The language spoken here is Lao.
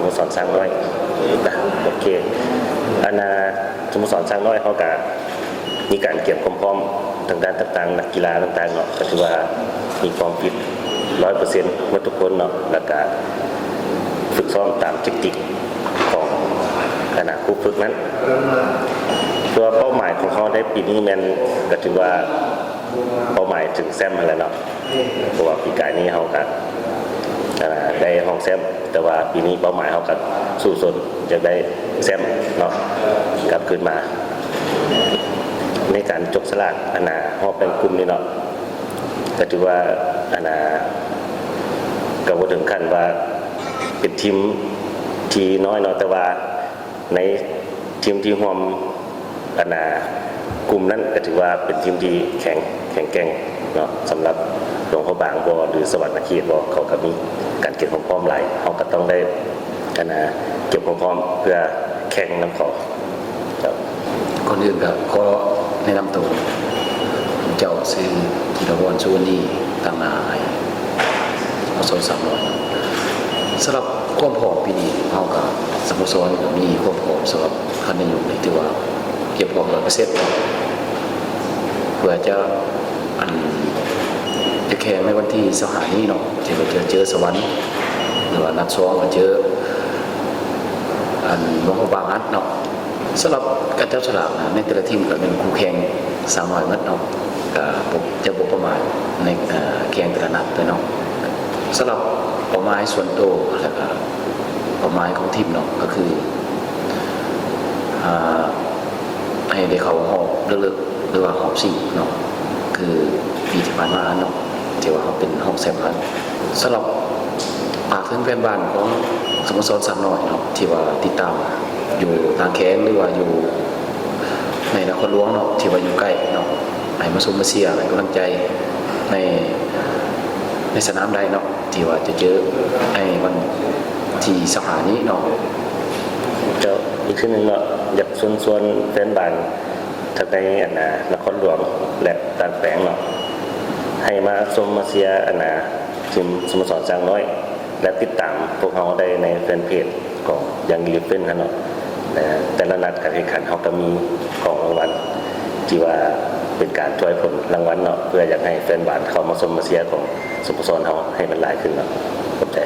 ສະໂມສອນຊ້າງນ້ອຍນະ. ໂອເຄ ອັນນ່າ ສະໂມສອນຊ້າງນ້ອຍເຮົາກະມີການກຽມຄວາມພ້ອມທາງດ້ານຕ່າງໆ ນັກກິລາຕ່າງໆເນາະ ກະຖືວ່າມີຄວາມຟິດຮ້ອຍເປີເຊັນໝົດທຸກຄົນເນາະ ແລ້ວກະຝຶກຊ້ອມຕາມແທັກຕິກຂອງອັນນ່າຄູຝຶກນັ້ນ. ເພື່ອເປົ້າໝາຍຂອງເຮົາໃນປີນີ້ແມ່ນ ກະຖືວ່າເປົ້າໝາຍເຖິງແຊ້ມຫັ້ນແຫຼະເນາະ. ເພາະວ່າປີກາຍນີ້ເຮົາກະ ອ່າ ໄດ້ຮອງແຊ້ມ ແຕ່ວ່າປີນີ້ເປົ້າໝາຍເຮົາກະສູ້ຊົນຢາກໄດ້ແຊ້ມເນາະ ກັບຄືນມາ. ໃນການຈົກສະຫຼາກອັນນ່າຮອບແບ່ງກຸ່ມນີ້ເນາະ ກະຖືວ່າອັນນ່າ ກະບໍ່ເຖິງຂັ້ນວ່າເປັນທີມທີ່ນ້ອຍເນາະ ແຕ່ວ່າ ໃນທີມທີ່ຮ່ວມອັນນ່າກຸ່ມນັ້ນ ກະຖືວ່າເປັນທີມທີ່ແຂງ ແຂງແກ່ງເນາະ. ສຳລັບຫຼວງພະບາງບໍ ຫຼື ສະຫວັນນະເຂດບໍ ເຂົາກະມີການກຽມຄວາມພ້ອມຫຼາຍ ເຮົາກະຕ້ອງໄດ້ອັນນ່າກຽມຄວາມພ້ອມເພື່ອແຂ່ງນຳເຂົາ. ເຈົ້າ ກ່ອນອື່ນກະຂໍແນະນຳໂຕ ເຈົ້າຊື່ ທີລະວອນ ສຸວັນນີ ຕາງໜ້າໃຫ້ ສະໂມສອນຊ້າງນ້ອຍ. ສຳລັບຄວາມພ້ອມປີນີ້ ເຮົາກະ ສະໂມສອນກະມີຄວາມພ້ອມສຳລັບຂັ້ນອາຍຸນີ້ ຖືວ່າກຽມພ້ອມຮ້ອຍເປີເຊັນເນາະ ເພື່ອຈະ ອັນ ຈະແຂ່ງໃນວັນທີຊາວຫ້ານີ້ເນາະ ທີ່ວ່າຈະເຈີສະຫວັນ ຫຼືວ່ານັດສອງກະເຈີ ອັນ ຫຼວງພະບາງຫັ້ນເນາະ. ສຳລັບການຈັບສະຫຼາກນະ ໃນແຕ່ລະທີມກະແມ່ນຄູ່ແຂ່ງຊ້າງນ້ອຍໝົດເນາະ ກະບໍ່ ຈະບໍ່ປະມາດໃນ ເອີ ແຂ່ງແຕ່ລະນັດເລີຍເນາະ. ສຳລັບເປົ້າໝາຍສ່ວນໂຕ ແລ້ວກະເປົ້າໝາຍຂອງທີມເນາະ ກະຄື ອ່າ ໃຫ້ໄດ້ເຂົ້າຮອບເລິກໆ ຫຼືວ່າຮອບຊິງເນາະ ຄືປີທີ່ຜ່ານມາເນາະ ທີ່ວ່າເຮົາເປັນຮອງແຊ້ມຫັ້ນ. ສຳລັບ ຝາກເຖິງແຟນບານຂອງສະໂມສອນຊ້າງນ້ອຍເນາະ ທີ່ວ່າຕິດຕາມຢູ່ຕ່າງແຂວງ ຫຼືວ່າຢູ່ໃນນະຄອນຫຼວງເນາະ ທີ່ວ່າຢູ່ໃກ້ເນາະ ໃຫ້ມາຊົມມາເຊຍ ໃຫ້ກຳລັງໃຈໃນ ໃນສະໜາມໃດເນາະ ທີ່ວ່າຈະເຈີໃນວັນທີຊາວຫ້ານີ້ເນາະ. ເຈົ້າ ອີກເທື່ອໜຶ່ງເນາະ ຢາກເຊີນຊວນແຟນບານທັງໃນອັນນານະຄອນຫຼວງ ແລະ ຕ່າງແຂວງເນາະ ໃຫ້ມາຊົມມາເຊຍອັນນາທີມສະໂມສອນຊ້າງນ້ອຍ ແລະ ຕິດຕາມພວກເຮົາໄດ້ໃນແຟນເພຈຂອງ Young Elephant ຫັ້ນເນາະ. ແລະ ແຕ່ລະນັດການແຂ່ງຂັນເຮົາກະມີຂອງລາງວັນ ທີ່ວ່າເປັນການທວາຍຜົນລາງວັນເນາະ ເພື່ອຢາກໃຫ້ແຟນບານເຂົ້າມາຊົມມາເຊຍຂອງສະໂມສອນເຮົາໃຫ້ມັນຫຼາຍຂຶ້ນເນາະ. ຂອບໃຈ.